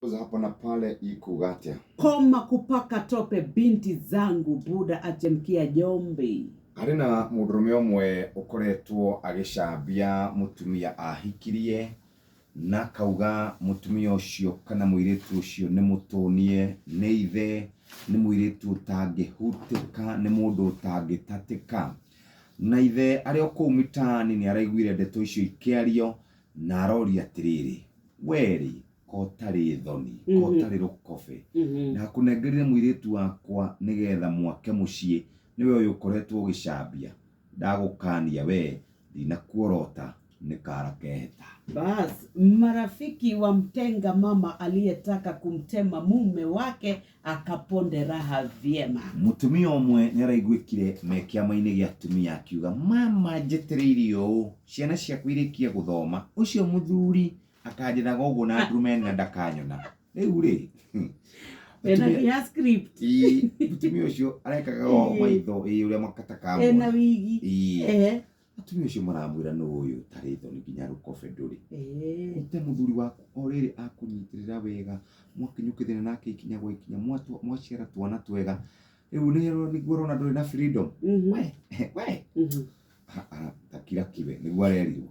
Za hapa na pale ikuga atĩa? Koma kupaka tope binti zangu, Buda achemkia jombi. Harĩ na mũndũrũme ũmwe ũkoretwo agĩcambia mũtumia ahikirie na akauga mũtumia ũcio kana mũirĩtu ũcio nĩ mũtũnie nĩ ithe, nĩ mũirĩtu ũtangĩhutĩka, nĩ mũndũ ũtangĩtatĩka. Na ithe arĩ o kũu mitaani nĩ araiguire ndeto icio ikĩario na aroria atĩrĩrĩ, werĩ ko ũtarĩ thoni, ko ũtarĩ rũkobe, ndakũnengerire mũirĩtu wakwa nĩgetha mwake mũciĩ, nĩwe ũyũ ũkoretwo ũgĩcambia, ndagũkania we ndinakuorota nĩ kara keheta. Bas, marafiki wamtenga mama aliyetaka kumtema mume wake akaponde raha vyema. Mũtumia ũmwe nĩ araiguĩkire me kĩama-inĩ gĩa atumia akiuga, mama njetereire ũũ ciana ciakwa irĩkie gũthoma, ũcio mũthuri akanjĩthaga ũguo na ndurumeni na ndakanyona. Rĩu rĩ, Ena nginya script. Ĩĩ, mũtumia ũcio arekaga o maitho ĩĩ ũrĩa makataka Ena wigi. Ĩĩ. Ehe. Atumia ũcio maramwĩra nũ ũyũ ũtarĩ thoni nginya rũkobe ndũrĩ. Ehe. Ũte mũthuri waku o rĩrĩ akũnyitĩrĩra wega, mwakinyũkithania nake ikinya gwa ikinya, mwaciara twana twega. Rĩu nĩguo ũrona ndũrĩ na freedom. We, we. Takira kiwe, nĩguo arerirwo.